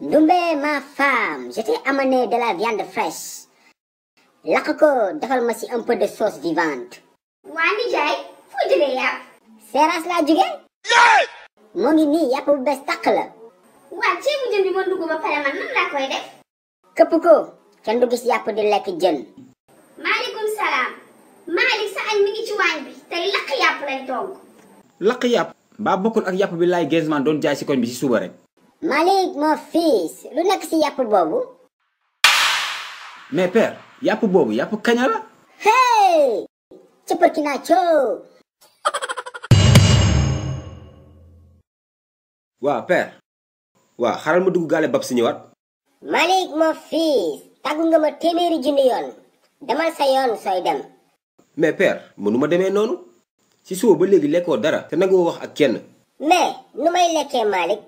Ndoumbe, ma femme, je t'ai amené de la viande fraîche. Lakk ko defal ma si un peu de sauce vivante. waa nijaay foo jëlee yàpp. Seeraas laa jóge. moo ngi nii yàpp bu bees tàq la. waa ceebu jën bi ma dugg ba pare man nan laa koy def. këpp ko kenn du gis yàpp di lekk jën. maaleykum salaam. Malick sa añ mi ngi ci waañ bi tey lakk yàpp lañ togg. lakk yàpp mbaa bokkul ak yàpp bi laay Gezman doon jaay si koñ bi si suba rek. Malick mon fils lu nekk si yàpp boobu. mais père yàpp boobu yàpp kaña la. hey cëppaki naa coo. waaw père. waaw xaaral ma dugg gaale bab si ñëwaat. Malick mon fils tàggu nga ma téeméeri junni yoon demal sa yoon sooy dem. mais père mënuma demee noonu si suba ba léegi lekkoo dara te nagoo wax ak kenn. mais nu may lekkee Malick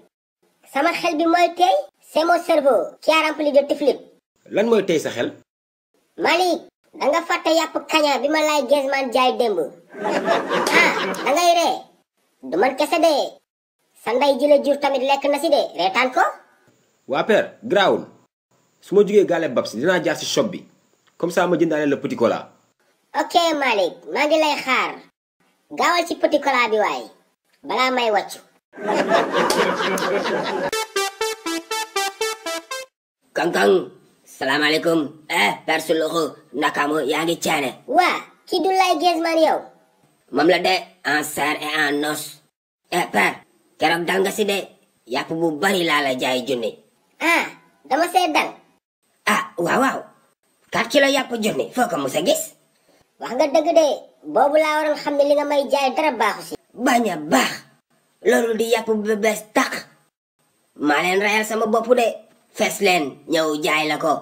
sama xel bi mooy tey. c'est mon cerveau qui a rempli de tiflit. lan mooy tey sa xel. Malick danga fàtte yàpp kaña bi ma laay Gezman jaay démb. dangay ree du man kese de sa ndey ji la jur tamit lekk na si de reetaan ko. waa père garaawul su ma jugee gaale bab si dinaa jaar si shop bi comme ça ma jëndaale la petit cola. ok Malick maa ngi lay xaar gaawal ci petit cola bi waay balaa may wàccu. Kang salaamaaleykum Père Suluxu nakamu yaa ngi caane. waa ki du lay Gezman yow. moom la de en chair et en os. Père keroog dal nga si de yàpp bu bari laa la jaay junni. dama see dal. waaw 4 kilo yàpp junni foo ko mos a gis. wax nga dëgg de boobu laa waroon xam ne li nga may jaay dara baaxu si. bañ a baax loolu di yàpp bu bees tàq maa leen rayal sama bopp de fees leen ñëw jaay la ko.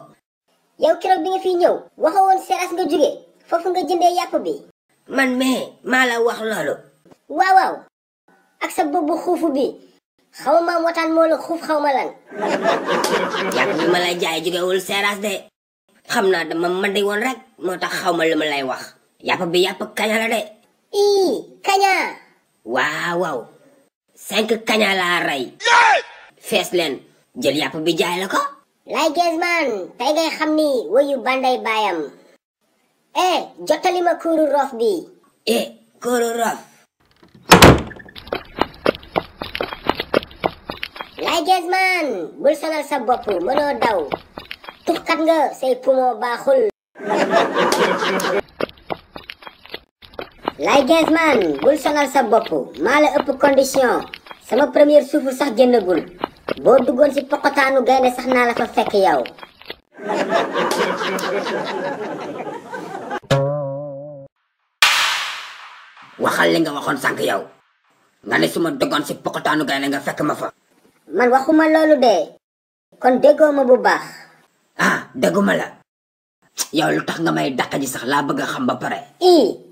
yow keroog bi nga fi ñëw waxoo woon seeraas nga jóge foofu nga jëndee yàpp bi. man maa la wax loolu. waaw ak sa bopp bu xuufu bi xaw ma wataan moo la xuuf xaw ma lan. yàpp bi ma la jaay jógewul seeraas de xam naa dama mandi woon rek moo tax xaw ma lu ma lay wax. yàpp bi yàpp kaña la de. kaña. waaw 5 kaña laa rey. fees leen jël yàpp bi jaay la ko. lay Gezman tey ngay xam ni woyu banday baayam. jottali ma kuuru roof bi. kuuru roof. lay Gezman bul sonal sa bopp mënoo daw tuxkat nga say poumon baaxul. lay Gezman bul sonal sa bopp maa la ëpp condition sama première souffle sax génnagul boo duggoon ci poqotaanu gaynde sax naa la fa fekk yow. waxal li nga waxoon sànq yow nga ne su ma doggoon ci poqotaanu gaynde nga fekk ma fa. man waxuma loolu de kon déggoo ma bu baax. dégguma la yow lu tax nga may dàq ji sax laa bëgg a xam ba pare.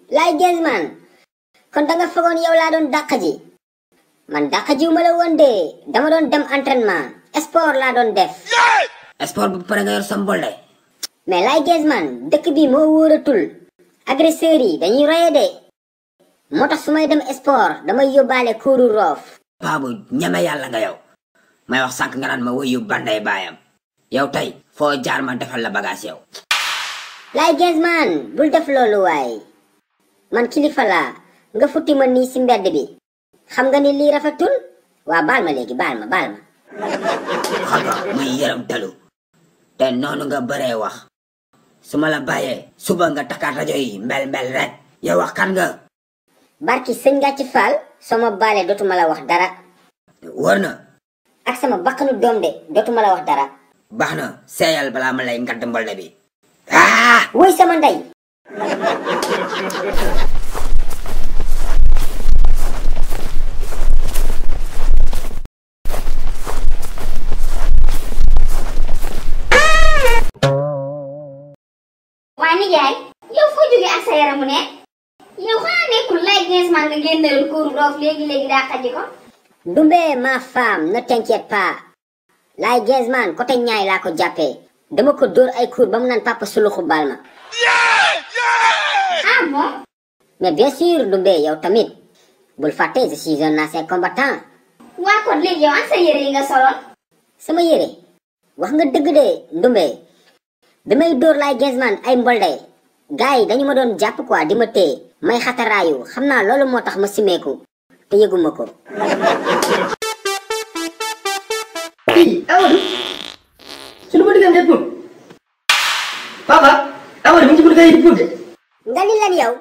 lay Gezman kon danga fogoon yow laa doon dàq ji. man dàq jiw ma la woon de dama doon dem entraînement sport laa doon def. sport bu pare nga yor sa mbolle. mais lay Gezman dëkk bi moo wóoratul agresseurs yi dañuy roye de moo tax su may dem sport damay yóbbaale kuuru roof. baabu ñeme yàlla nga yow may wax sànq nga naan ma woyu banday baayam yow tey foo jaar ma defal la bagage yow. lay Gezman bul def loolu waay man kilifa laa nga futti ma nii si mbedd bi xam nga ni lii rafetul waa baal ma léegi baal ma. xam nga muy yërëm talu te noonu nga bëree wax su ma la bàyyee suba nga takkaat rajo yi mbel rek yow wax kan nga. barki sëñ nga ci faal soo ma baalee dootuma la wax dara. wër na. ak sama bakkanu doom de dootuma la wax dara. baax na seeyal balaa ma lay ngadd mbolde bi. wuy sama ndey. waa nijaay yow foo jógee ak sa yaramu ne yow xanaa nekkul lay Gezman nga génneel kuuru roof léegi daa xaji ko. Ndoumbe ma femme ne t'inquiète pas lay Gezman côté ñaay laa ko jàppee dama ko dóor ay cours ba mu naan papa suluxu baal ma. bon. mais bien sûr Ndoumbe yow tamit bul fàtte je suis un ancien combattant. waa kon léegi yow an sa yére yi nga soloon. sama yére wax nga dëgg de ndumbe bi may dóor laay gensman ay mbolde gars yi dañu ma doon jàpp quoi di ma téye may xataraayu xam naa loolu moo tax ma simeeku te yëguma ko. Amadou suñu ko diggante pour papa Amadou mi ngi ci bëgg a pour de. nga ni lan yow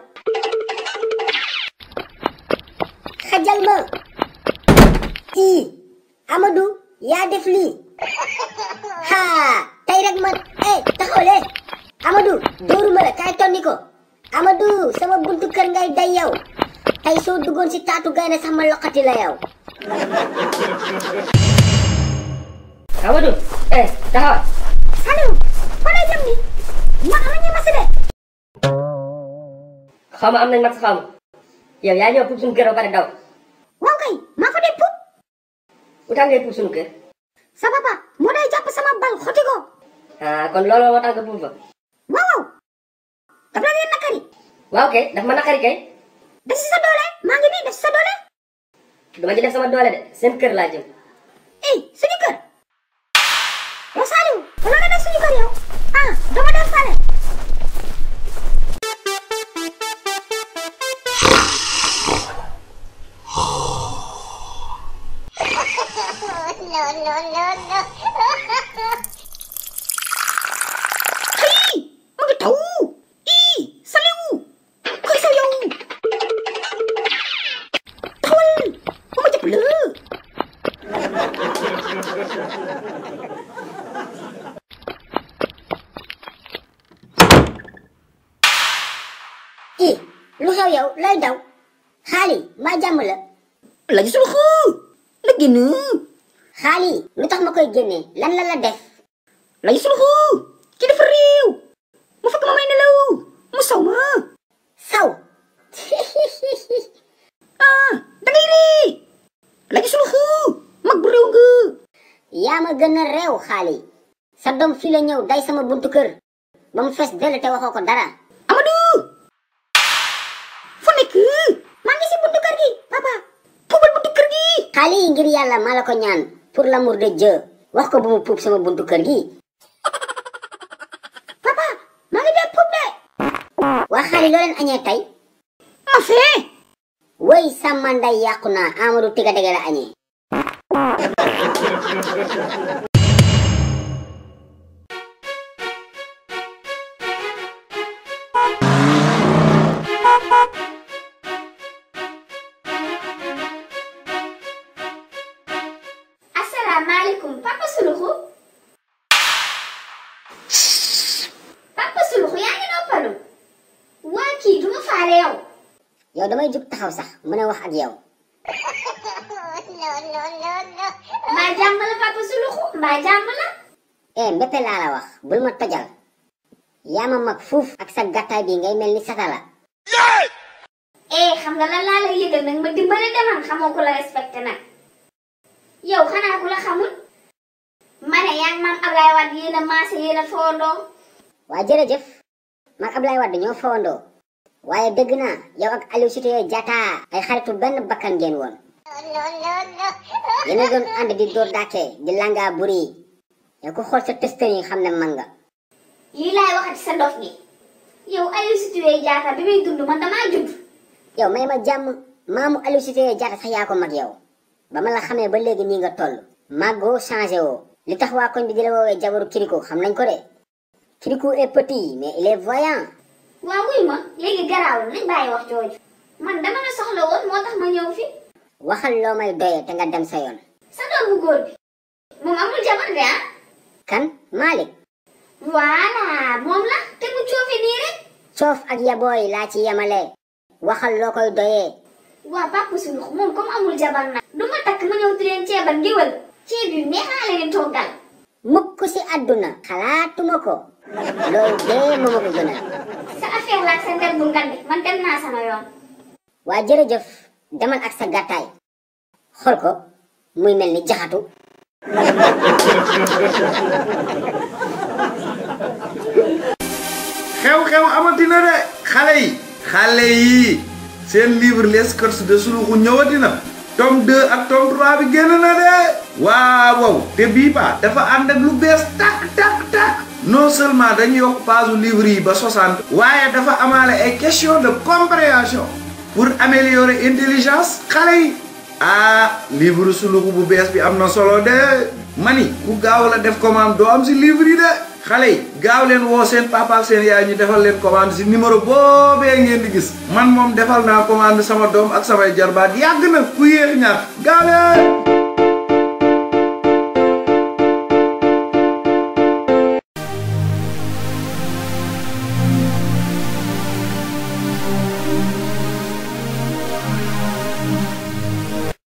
xajal ma kii Amadou yaa def lii ha tey rek ma taxawle Amadou dóoruma la kaay tonni ko Amadou sama buntu kër ngay day yow tey soo duggoon si taatu gaynde sax ma loqati la yow. Amadou taxawal. Saliou fa lay jëm ni ma am nañu mas de. xaw ma am nañ mag sa xaw ma yow yaa ñëw pour suñu kër ba pare daw. waaw kay maa fa dee puub. utaa ngay pour suñu kër. sa papa moo day jàpp sama bal xoti ko. kon loolu moo tax nga puub fa. waaw daf la leen nakari. waaw kay daf ma nakari kay. def si sa doole maa ngi nii def si sa doole. dama ci def sama doole de seen kër laa jëm. suñu kër. yow Saliou wala nga def suñu kër yow dama dem fale. ma ngi taw Saliou koy saw yow tawal ba ma jàpp la. lu xew yow lay daw xaali maa jàmm la. la gisul xoo la génn. xaali lu tax ma koy génne lan la def. la gisul xoo ki dafa réew mu fekk ma may nelaw mu saw ma. saw da ngay ree. la gisul xoo mag bu réew nga. yaa ma gën a réew xaali sa doom fii la ñëw day sama buntu kër ba mu fees dell te waxoo ko dara. Amadou fu nekk maa ngi si buntu kër gi papa puubal buntu kër gi. xaali yi ngir yàlla maa la ko ñaan pour l'amour de Dieu wax ko bu mu puub sama buntu kër gi. papa maa ngi dee puub de. waa xaali loo leen añee tey. ma fee. woy sama nday yàqu naa Amadou tiga dege la añee. Assalamualaikum Papa Suluxu. Papa Suluxu yaa ngi noppalu. waa kii duma faale yow. yow damay jug taxaw sax mën a wax ak yow. mbaa jàmm la Papa Suluxu mbaa jàmm la. mbéppe laa la wax bul ma tojal. yaa ma mag fuuf ak sa gàttaay bi ngay mel ni satala. xam nga lan laa lay yëgal nag ma dimbale deman xamoo ko la respecté nag. yow xanaa ku la xamul. ma ne yaa ngi maam Ablaye Wade yéen a maase yéen a fowandoo. waa jërëjëf mag Ablaye Wade ñoo fowandoo. waaye dëgg naa yow ak Aliou Sitoé Diatta ay xaritu benn bakkan ngeen woon. yéen a doon ànd di dóor dàkke di langa buri yow ku xool sa testeur yi xam ne man nga. lii laay waxati sa dof gi. yow Aliou Sitoé Diatta bi muy dund man damaa judd. yow may ma jàmm maamu Aliou Sitoé Diatta sax yaa ko mag yow. ba ma la xamee ba léegi nii nga toll. màggoo changé woo. li tax waa koñ bi di la woowee jabaru Kirikou xam nañ ko de. Kirikou est petit mais il est voyant. waaw wuy ma léegi garaawul nañ bàyyi wax jooju. man dama la soxla woon moo tax ma ñëw fi. waxal loo may doyee te nga dem sa yoon. sa doom bu góor bi. moom amul jabar de kan Malick. voilà moom la te mu coofe nii rek. coof ak yabooy laa ci yemale. waxal loo koy doyee. waa Papa Suluxu moom comme amul jabar nag. du ma takk ma ñëw di leen ceebal ngiwal. ceeb yu neex naa leen toggal. mukk si àdduna xalaatuma ko. loolu dee moo ma ko gënal. sa affaire la ak sa ndel bu ngand man dem naa sama yoon. waa jërëjëf demal ak sa gàttaay. xool ko muy mel ni jaxatu. xew-xew amatina de xale yi seen livre les sketchs de Suluxu ñëwatina tome 2 ak tome 3 bi génn na de waaw waaw te bii pa dafa ànd ak lu bees tak non seulement dañu yokk page livre yi ba 60 waaye dafa amaale ay question de compréhension pour améliorer intelligence xale yi livre suluku bu bees bi am na solo de mani ku gaaw la def commande doo am si livre yi de xale yi gaaw leen woo seen papa ak seen yaay ñu defal leen commande si numéro boobee ngeen di gis man moom defal naa commande sama doom ak samay jarbaat yàgg na ku yéex ñaar gaaw leen